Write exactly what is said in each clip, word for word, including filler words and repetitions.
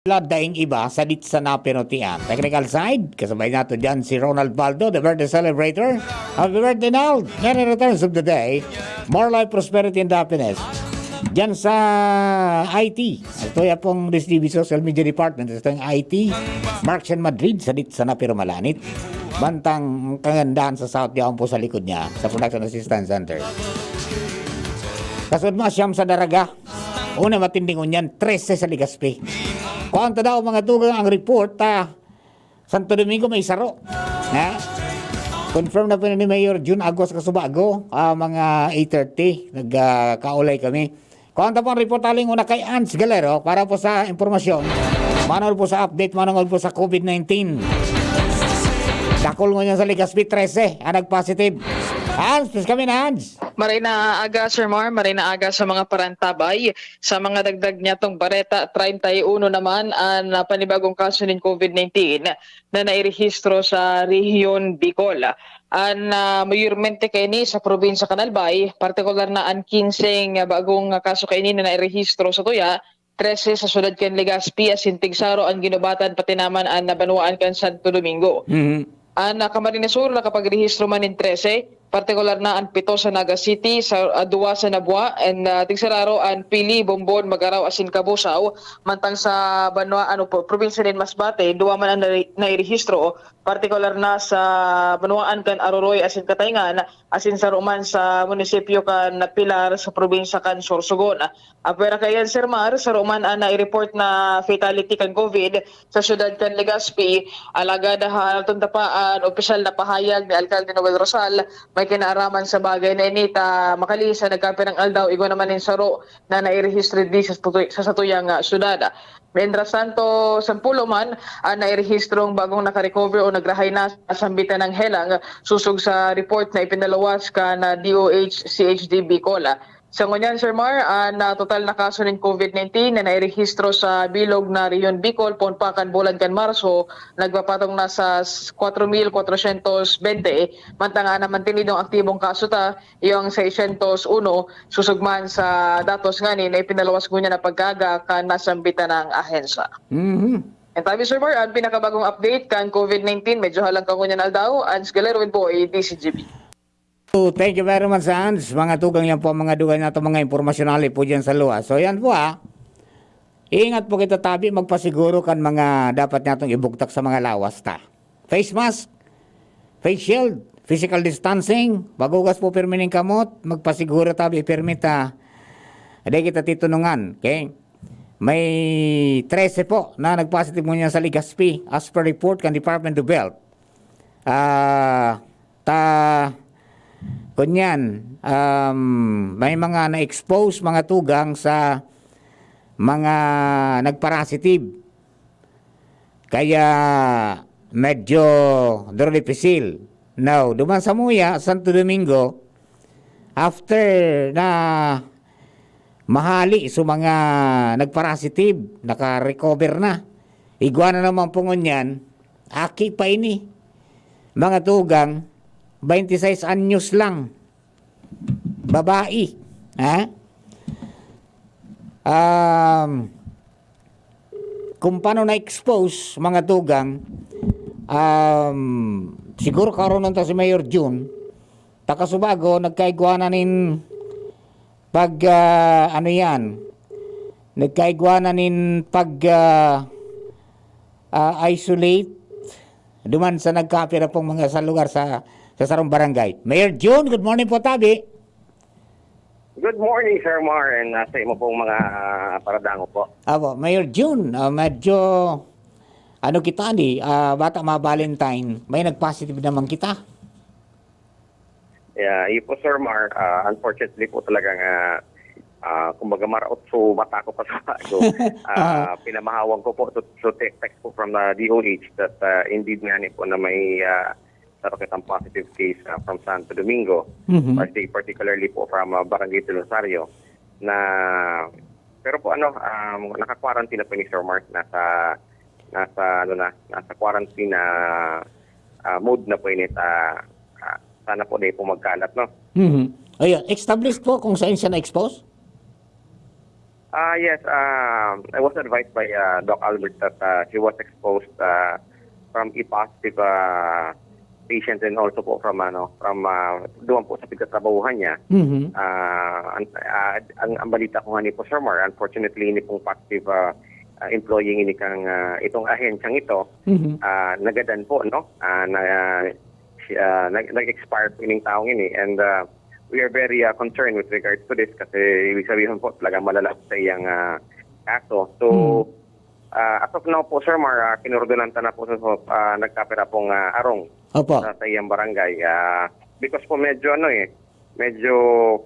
Daing iba sa dit sa napirotian. Technical side, kasabay nato dyan si Ronald Baldo, the birthday celebrator. Happy birthday, Nald! Merry returns of the day. More life, prosperity, and happiness. Dyan sa I T, ito ya pong D S D B Social Media Department, ito yung I T, Mark Sean Madrid, sa dit sa napiromalanit. Bantang kagandahan sa South, diyan po sa likod niya, sa Production Assistance Center. Kasud mo, siyam sa Daraga. Una, matinding ngunyan, trese sa Legazpi. Kuwan ta daw, mga tugang, ang report, ah, Santo Domingo may saro. Ha? Confirm na po ni Mayor Jun Aguas Casubago, ah, mga eight thirty. Nagkaulay kami. Kuwan ta po ang report aling una kay Ans Galero para po sa impormasyon. Manungod po sa update, manungod po sa COVID nineteen. Dakul ngunyan sa Legazpi, trese ang nag-positive. Ans, please kami na, Ans. Maray na aga, Sir Mar, maray na aga sa mga parantabay. Sa mga dagdag niyatong bareta, treinta y uno naman an, ah, panibagong kaso nin COVID nineteen na nairehistro sa Rehiyon Bicol. An, ah, mayormente kaini sa probinsya kan Albay, partikular na an kinseng bagong kaso kaini na nairehistro sa tuya, trese sa syudad kan Legazpi, asin tigsaro an ginubatan pati naman an nabanwaan kan Santo Domingo. Mhm. An, ah, Camarines Sur nakapagrehistro man nin trese, partikular na an pito sa Naga City, sa, ah, duwa sa Nabua, and, ah, tigsararo an Pili, Bombon, Magarao asin Cabusao, mantang sa banwa-, ano po, probinsya nin Masbate, duwa man an nare-, nairehistro, partikular na sa banwaan kan Aroroy asin Katayngan, asin saro man sa munisipyo kan Pilar sa probinsya kan Sorsogon. Apwera kaiyan, Sir Mar, saro man an nai-report na fatality kan COVID sa syudad kan Legazpi, alagad halaton ta pa an opisyal na pahayag ni Alkalde Noel Rosal, may kinaaraman sa bagay na ini ta makalihis sa nagkapirang aldaw, igwa naman nin saro na nairehistro di sa satu-, sa satuyang, ah, syudad. Mientras tanto, sampulo man an nairehistrong bagong nakarecover o nagrahay na sa sambitan ng helang, sosog sa report na ipinaluwas kan, ah, D O H C H D Bicol. Sa ngunyan, Sir Mar, an, ah, total na kaso nin COVID nineteen na nairehistro sa bilog na Rehiyon Bicol, poon pa kan bulan kan Marso, nagpapatong na sa s-, kwatro mil kwatrosyentos bente, mantang an namantinidong aktibong kaso ta, iyo ang seisyentos uno, sosog man sa datos ngani na ipinaluwas ngunyan na pag-aga kan nasambitan na ahensya. Mhm. And tabi, Sir Mar, ang pinakabagong update kan COVID nineteen, medyo halang ka ngunyan aldaw, Ans Galero with Boy, D C G B. So, thank you very much, Ans. Mga tugang, yan po ang mga dugang nato, mga impormasyon na hali po dyan sa luwas. So, yan po, ah. Ingat po kita tabi, magpasiguro kan mga dapat natong ibugtak sa mga lawas ta. Face mask, face shield, physical distancing, maghugas po pirmi ning kamot, magpasiguro tabi pirmi ta. Di kita titunungan, okay? May trese po na nagpositive ngunyan sa Legazpi, as per report kan Department of Health. Ah, ta, kunyan, um, may mga na-expose, mga tugang sa mga nagparasitive. Kaya medyo duripisil. Now, duman sa muya, Santo Domingo, after na mahali sa mga nagparasitive, naka-recover na. Igwa na naman po ngunyan, aki pa ini. Mga tugang, twenty-six anyos lang. Babae. Ha? Um, kung paano na-expose, mga tugang, um, siguro karoon ta si Mayor Jun, takasubago, nagkaigwa na nin pag, ah, ano yan, nagkaigwa na nin pag, ah, ah, isolate duman sa nagkapira pong mga sa lugar sa, sa sarong barangay. Mayor Jun, good morning po, tabi. Good morning, Sir Mar, and, ah, sa imo pong mga, ah, paradango po. Apo, Mayor Jun, ah, medyo, ano kita ni, ah, bata ma-Valentine, may nag-positive naman kita. Yeah, iyo po, Sir Mar, ah, unfortunately po talaga nga, ah, kumbaga maraot so mata ko pa sa bago. Ah, pinamahawang ko po to, to take text po from the D O H that, ah, indeed nga ni po na may, ah, saro kitang positive case, ah, from Santo Domingo, Mhm. parti-, particularly po from, ah, Barangay Del Rosario, na, pero po ano, um, naka-quarantine na po ni Sir Mark, nasa, nasa, ano na, nasa quarantine na, ah, mode na po ini, ah, ah, sana po di po magkalat, no? Mhm. Ayun, established po kung saan siya na-expose? Ah, yes, ah, I was advised by, ah, Doc Albert that, ah, he was exposed, ah, from a positive, ah, patient and also po from, ano, from, ah, doon po sa pagtatrabahuhan niya. Mhm. Ah, ang, ah, ang, ang balita ko nga ni po, Sir Mar, unfortunately, ini pong positive, ah, ah, employee ini kang, ah, itong ahensyang ito, Mhm. ah, nagadan po, no? Ah, na, ah, si-, ah, nag-, nag-expire po ining taong ini and, ah, we are very, ah, concerned with regards to this kasi ibig sabihin po talagang malala po sa iyang, ah, kaso. So, Mhm. ah, as of now po, Sir Mar, ah, kinordonan ta na po sa, ah, nagkapira pong, ah, arong Opo. sa, sa iyang barangay. Ah, because po medyo ano eh, medyo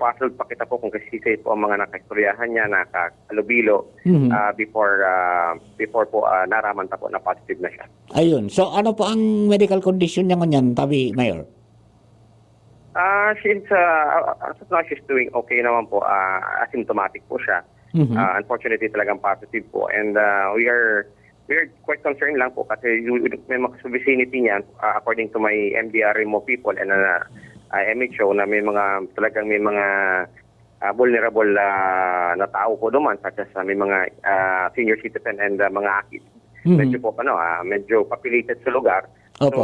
puzzled pa kita po kung kasi po ang mga nakaistoryahan niya, nakakalubilo, Mhm. ah, before, ah, before po, ah, naraman ta po na positive na siya. Ayun. So, ano po ang medical condition niya ngunyan, tabi, Mayor? Ah, she's, ah, as of now, she's doing okay naman po. Ah, asymptomatic po siya. Mhm. Ah, unfortunately, talagang positive po. And, ah, we are, we are quite concerned lang po kasi you, may mga sa vicinity niya, ah, according to my M D R M O people and, ah, ah, M H O na may mga, talagang may mga, ah, vulnerable, ah, na tao po duman, such as, ah, may mga, ah, senior citizen and, ah, mga akid. Mhm. Medyo po, ano, ah, medyo populated sa lugar. Opo. So,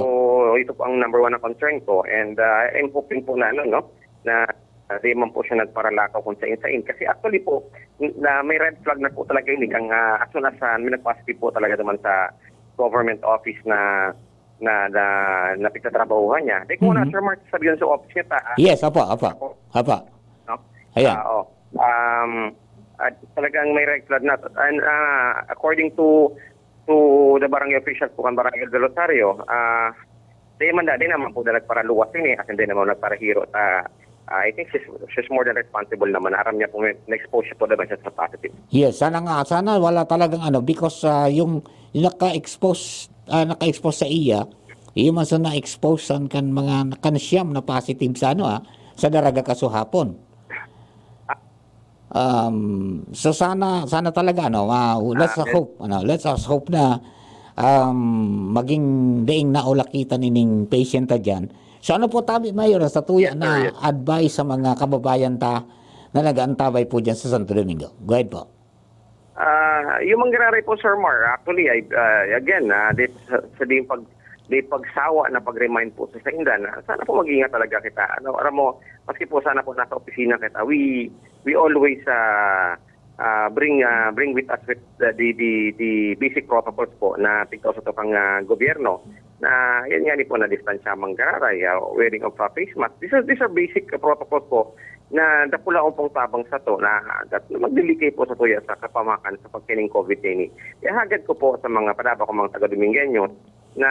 ito po ang number one na concern ko. And, ah, I'm hoping po na, ano, no, na, ah, di man po siya nagparalakaw kung sain-sain. Kasi actually po, n-, na may red flag na po talaga ini. Ang, ah, as soon as, ah, may nag-positive po talaga naman sa government office na, na, na, na pagtatrabahuhan niya. Di ko na, Mhm. Sir Mark, sabihin sa office niya, ta, ah, Yes, opo, opo. Ako. Opo. No? Ayan. Ah, oh. Um, at talagang may red flag na. And, ah, according to, to the barangay officials po kan Barangay del Rosario, ah, di man, di naman po na nagparaluwas ini, as in, di naman nagparahiro ta, ah, I think she's, she's more than responsible naman. Aram niya po, may, na-expose siya po naman siya sa positive. Yes, sana nga, sana wala talagang ano, because, ah, yung, yung naka-expose, ah, naka-expose sa iya, yung man sa na-expose an kan mga, kan siyam na positive sa ano, ah, sa Daraga kasuhapon. Um, so sana, sana talaga, ano, ah, let's Ah, hope, ano, let's us hope na, um, maging daing naulakitan ining patient ta diyan. So ano po, tabi, Mayor, sa tuya Yes, sir, na yes. advice sa mga kababayan ta na nag-aantabay po diyan sa Santo Domingo? Go ahead po. Ah, yung manggiraray po, Sir Mar, actually, I, ah, again, ah, di, sa, sa di pag, di pagsawa na pag-remind po sa, sa inda na sana po mag-ingat talaga kita. Ano, aram mo, maski po sana po nasa opisina kita, we, we always, ah, ah, bring, ah, bring with us with the, the, the, the basic protocols po na pigtao sa tukang, ah, gobyerno. Na, yan nga ni po, na distansya manggiraray, ah, wearing of, ah, face mask. These are, these are basic, ah, protocols po na dakulaon pong tabang sato na, na maglilikay po sa tuya sa kapamakan sa pagkining COVID ini. Kaya hagad ko po sa mga padaba ko, mga taga-Domingueño, na,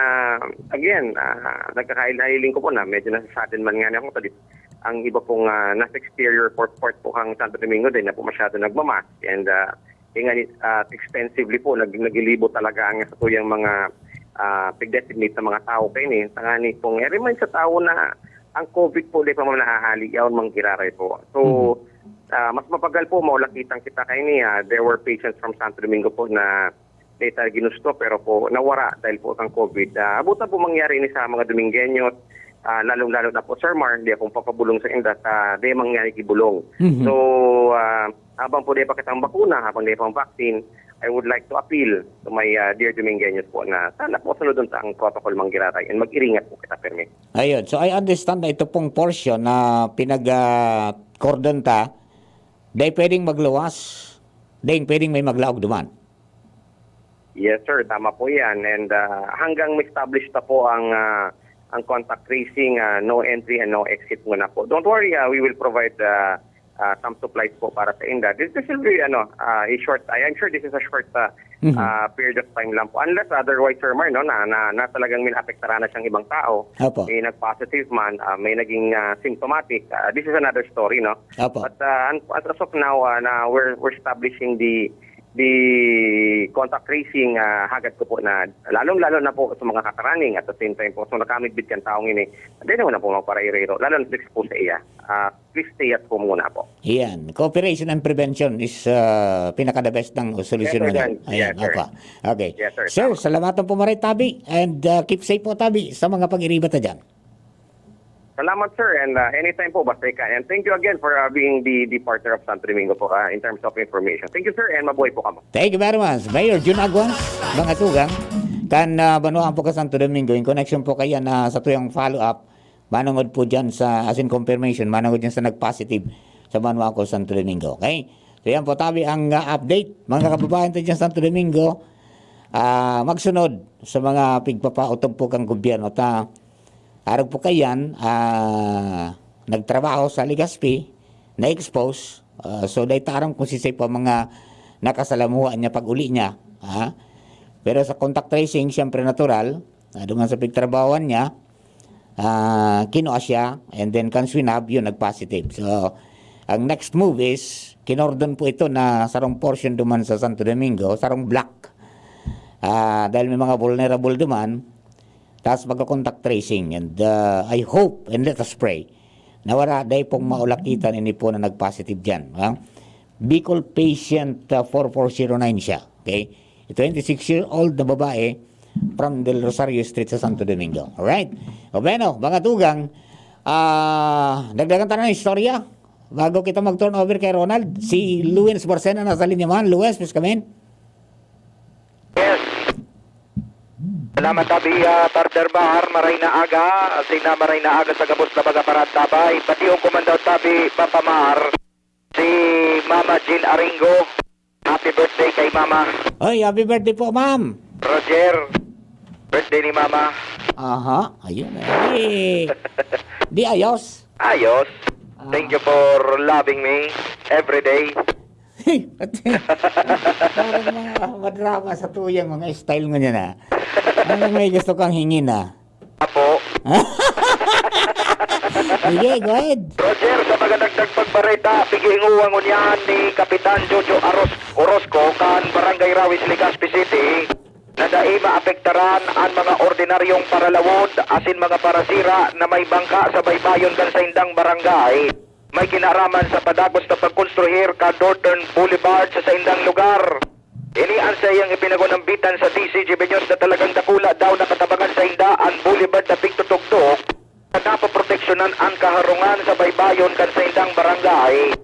again, ah, nagkakahiling ko po na medyo nasa-sadden man nga ako sa di-, ang iba pong, ah, nasa exterior port, port po kang Santo Domingo din na po masyado nagmamask. And, ah, kaya nga, ah, extensively po, nag-, nagilibo talaga ang sa tuyang mga, ah, pig-designate sa mga tao kaini. Tangani pong i-remind sa tao na ang COVID po, di pa man nahahali, yaon manggiraray po. So, Mhm. ah, mas mapagal po, maulakitan kita kaini, ah, there were patients from Santo Domingo po na data ginusto, pero po nawara dahil po kang COVID. Ah, abutan po mangyari ini sa mga Domingueños, ah, lalong-lalo na po, Sir Mar, hindi akong papabulong sa inda, ah, di mangyari gibulong. Mhm. So, ah, habang po di pa kitang bakuna, habang di pa ang vaccine, I would like to appeal to my, ah, dear Domingueños po na sana po sunodon ta ang protocol manggiraray and mag-iringat po kita permi. Ayun. So, I understand na ito pong portion na pinag, ah, cordon ta, di pwedeng magluwas, di pwedeng may maglaog duman. Yes, sir. Tama po yan. And, ah, hanggang ma-establish na po ang, ah, ang contact tracing, ah, no entry and no exit muna po. Don't worry, ah, we will provide, ah, ah, some supplies po para sa inda. This, this will be, ano, ah, a short, I, I'm sure this is a short, ah, Mhm. ah, period of time lang po. Unless otherwise, Sir Mar, no, na, na, na talagang may naapektaran na siyang ibang tao, Opo. may nag-positive man, ah, may naging, ah, symptomatic, ah, this is another story, no? Opo. But, ah, an-, as, as of now, ah, na we're, we're establishing the, the contact tracing, ah, hagad ko po na lalong-lalo na po sa mga kakarani at the same time po, so nakamidbid kan taong ini, hindi naman na po magparairiro, lalo na po sa iya. Ah, please stay at home muna po. Yan. Cooperation and prevention is, ah, pinaka-the best ng solusyon Yes, sir. ngayon. Yes, Ayan, sir. Opo. Okay. Yes, sir. Sir, Tama. salamatan po maray, tabi. And, ah, keep safe po, tabi, sa mga pag-iriba ta dyan. Salamat, sir, and, ah, anytime po, basta ika-, and thank you again for, ah, being the, the partner of Santo Domingo po, ah, in terms of information. Thank you, sir, and mabuhay po kamo. Thank you very much, Mayor Jun Aguas, mga tugang, kan, ah, Banwaan po ka Santo Domingo, in connection po kaya na sa tuyang follow-up, manungod po dyan sa, as in confirmation, manungod dyan sa nag-positive sa Banwaan ko Santo Domingo, okay? So yan po, tabi ang, ah, update, mga kababayan tayo dyan sa Santo Domingo, ah, magsunod sa mga pigpapautog po kang gobyerno. Ta, arog po kayan, ah, nagtrabaho sa Legazpi, na-expose. Ah, so, dai ta aram kung sisay pa mga nakasalamuha niya pag uli niya. Ha? Pero sa contact tracing, siyempre natural, ah, duman sa pigtrabahoan niya, ah, kinua siya, and then kan swab, yun, nag-positive. So, ang next move is, kinordon po ito na sarong portion duman sa Santo Domingo, sarong block. Ah, dahil may mga vulnerable duman, tas magko-contact tracing. And, ah, I hope and let us pray na wala, dai pong maulakitan ini po na nag-positive dyan, ha? Bicol patient, ah, four four zero nine siya, okay? Twenty-six year old na babae from Del Rosario Street sa Santo Domingo. Alright? O bueno, mga tugang, ah, dagdagan tayo ng istorya bago kita mag-turn over kay Ronald. Si Luwens Barcena nasa linya man. Luwens, please come in. Yes. Salamat, tabi, ah, Partner Bar. Maray na aga. Asin na maray na aga sa gabos na baga paraan, tabay. Pati ang kumandaw, tabi, Papa Mar. Si Mama Jean Aringo. Happy birthday kay Mama. Oy, happy birthday po, ma'am. Roger, birthday ni Mama. Aha, ayun, eh. Di ayos. Ayos. Ah. Thank you for loving me every day. Parang mga madrama sa tuyang mga style mo niyan, ah. Ano may gusto kang hingin, ah? Apo. Sige, go ahead. Roger, sa mga nagdagpag bareta, pigihinguwa ngunyan ni Kapitan Jojo Aros-, Orozco kan Barangay Rawis, Legazpi City, na dai maapektaran an mga ordinaryong paralawod asin mga parasira na may bangka sa baybayon kan saindang barangay. May kinaaraman sa padagos na pagkonstruhir kan Northern Boulevard sa saindang lugar. Ini an saiyang ipinagunambitan sa D C G B News na talagang dakula daw na katabangan sainda an boulevard na pigtutugtog na napoproteksyonan an kaharungan sa baybayon kan saindang barangay.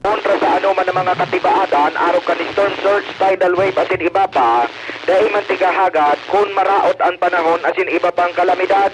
Kontra sa anoman na mga katibaadan, arog kan storm surge, tidal wave, asin iba pa, dai man tigahagad kun maraot an panahon asin iba pang kalamidad.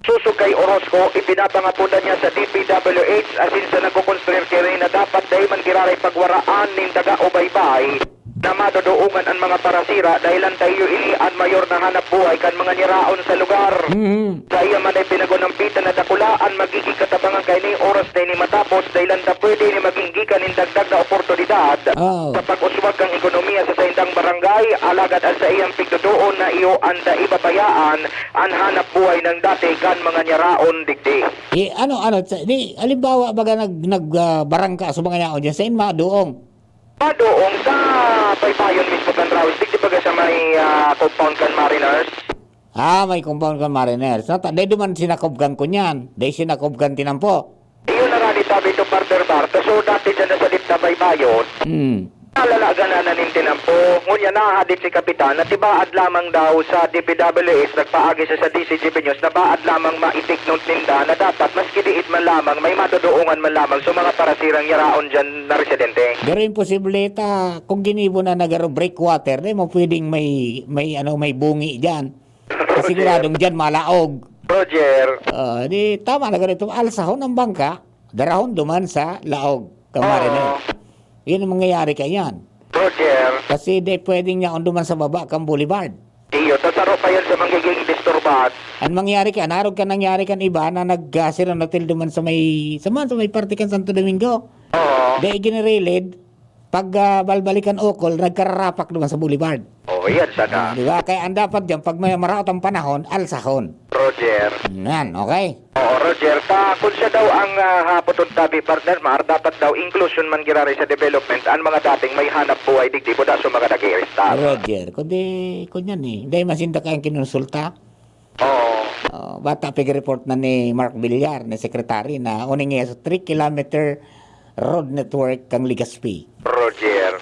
Sosog kay Orozco, ipinapangapodan niya sa D P W H asin sa nagkokonstruir kini na dapat dai man giraray pagwaraan nin daga o baybay na madodoongan an mga parasira, dahelan ta iyo ini an mayor na hanap buhay kan mga niraon sa lugar. Mhm. Sa iya man ay pinagunampitan na dakula an magiging katabangan kaini oras na ini matapos, dahelan ta pwede ini maging gikan nin dagdag na oportunidad Oo. sa pag-uswag kan ekonomiya sa saindang barangay, alagad an saiyang pigdodoon na iyo an dai babayaan an hanap buhay nang dati kan mga nyaraon digdi. Eh, ano, ano, sa, di, halimbawa, baga nag, nag, ah, barangka sa mga yaon dyan, sain madoong? Madoong sa baybayon mismo kan Rawis, digdi baga sa may, ah, compound kan Mariners. Ah, may compound kan Mariners. Nata, dai duman sinakob kan kunyan. Dai sinakob kan tinampo. Iyo na nga ni sabi to, Partner Barta. So, dati dyan na sa Dipta Baybayon. Hmm. Nalalaga na nanintinampo. Ngunyan nahadit si Kapitan na tibaad lamang daw sa D P W H, nagpaagi siya sa D C G B News na baad lamang maitiknot ninda na dapat maski diit man lamang, may madodoongan man lamang sa mga parasirang yaraon dyan na residente. Pero imposible ta, kung ginibo na nagaro breakwater, di mo pwedeng may, may, ano, may bungi dyan. Kasi siguradong dyan malaog. Roger. Ah, di tama na ganito. Alsahon ang bangka, darahon duman sa laog, kamare na yun. Oo. Yun ang mangyayari kaya yan. Roger. Kasi di pwedeng niya duman sa baba kang boulevard. Iyo, tasaro pa yan sa magiging disturban. Ang mangyayari kaya, narog ka nangyari kan iba na nag, ah, sira hotel duman sa may, sa man, sa may parte kan Santo Domingo. Oo. Di ginirilid, pag, ah, balbalikan ukol, nagkararapak duman sa boulevard. Oh, yan sana. Ah, di ba? Kaya ang dapat dyan, pag may maraot ang panahon, alsahon. Roger. Yan, okay? Oo, Roger. Ta, kung siya daw ang, ah, hapot tabi, partner, maar dapat daw inclusion man giraray sa development, ang mga dating may hanap buhay, digdi po da sa mga nag-i-restart. Roger, kundi, kunyan eh. Dahil masinda kayang kinonsulta. Oo. Oh, bata pig-report na ni Mark Villar, ni secretary, na uning iya sa three kilometer road network kang Legazpi. Roger.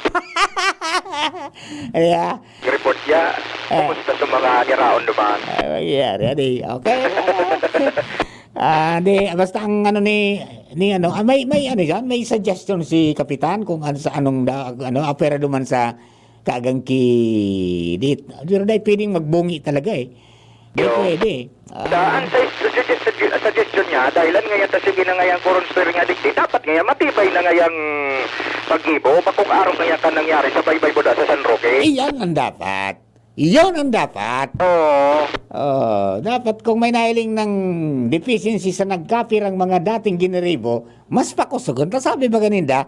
Yeah. Report niya. Eh. Kumusta sa mga niraon naman? Ay, mangyayari, adi. Okay. Ah, di, basta ang ano ni, ni ano, ah, may, may ano yan, may suggestion si Kapitan kung ano, sa anong da-, ano, apera duman sa kagang ki-, di, pero dai pwedeng magbungi talaga eh. Di Yo. pwede. Ah. Da, ang sa-, suggestion, suggestion niya, dahilan ngayon ta sige na ngayang kurunspir nga digdi, dapat ngayon matibay na ngayang pag-ibo, bakong araw ngaya kan nangyari sa Baybay Buda sa San Roque. Iyan ang dapat. Iyon ang dapat. Oo. Oh, dapat kung may nahiling ng deficiency sa nagkapirang mga dating giniribo, mas pakusugon. Ta sabi ba ganinda,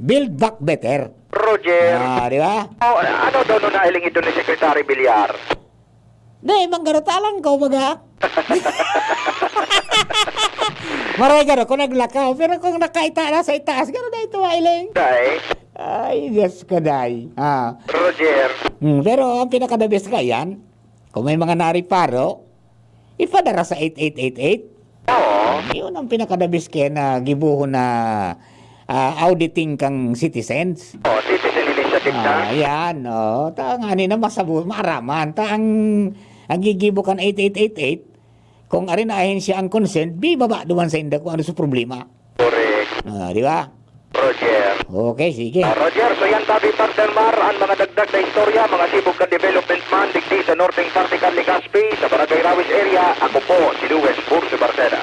build back better. Roger. Ah, di ba? Oh, ano daw no nahiling ito ni Secretary Villar? Di, manggaratalan ko, baga. Maray garo, kung naglakaw. Pero kung nakaita na sa itaas, garo na ito, Ailing. Dai. Ay, Diyos ko, day. Ah. Roger. Hmm, pero ang pinaka-the best ka yan, kung may mga nariparo, ipadara sa eight eight eight eight. Oo. Yun ang pinaka-the best kaya na gibuhon na, ah, auditing kang citizens. Oh, citizen initiative na. Ah, yan, oh. Tangani na masabo-, maaraman. Ta ang, ang gigibo kan eight eight eight eight, kung ari na ahensya ang concerned, bibaba duman sa inda kung ano sa problema. Correct. Ah, di ba? Roger. Okay, sige. Ah, Roger, so yan tabi, partner Mar, ang mga dagdag na istorya, mga sibog ka development man, digdi sa northeng parte kan Legazpi, sa Barangay Rawis area, ako po, si Luis Burso Barcena.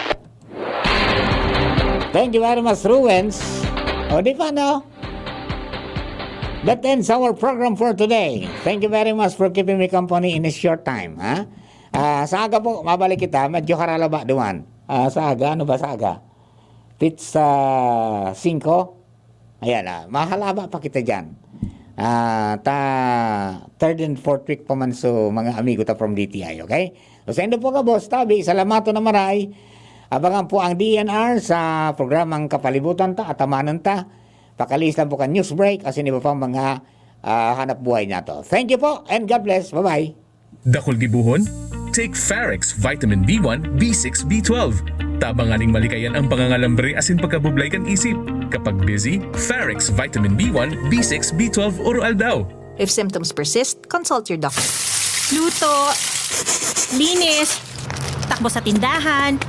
Thank you very much, Ruens. O, di pa, no? That ends our program for today. Thank you very much for keeping me company in a short time, ha? Ah, sa aga po, mabalik kita. Medyo haralaba duman. Ah, sa aga, ano ba sa aga? Pizza singko? Ayan, ah, mahalaba pa kita dyan. Ah, ta, third and fourth week pa man, so, mga amigo ta from D T I, okay? So, sa indo po ka, Boss Tabi, salamaton na maray. Abangan po ang D N R sa programang Kapalibutan Ta, Atamanon Ta. Pakalihis lang po kan news break, asin iba pang mga, ah, hanap buhay nato. Thank you po, and God bless. Bye-bye. Dakul gibohon? Take Farex Vitamin B one, B six, B twelve. Tabang nganing malikayan ang pangangalambre asin pagkabublay kan isip. Kapag busy, Farex Vitamin B one, B six, B twelve, Oro Aldaw. If symptoms persist, consult your doctor. Luto, linis, takbo sa tindahan.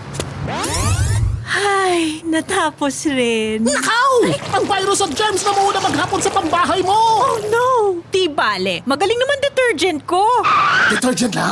Ay, natapos rin. Nakaw! Ang virus at germs na muna maghapon sa pambahay mo! Oh no! Di bale, magaling naman detergent ko. Detergent lang?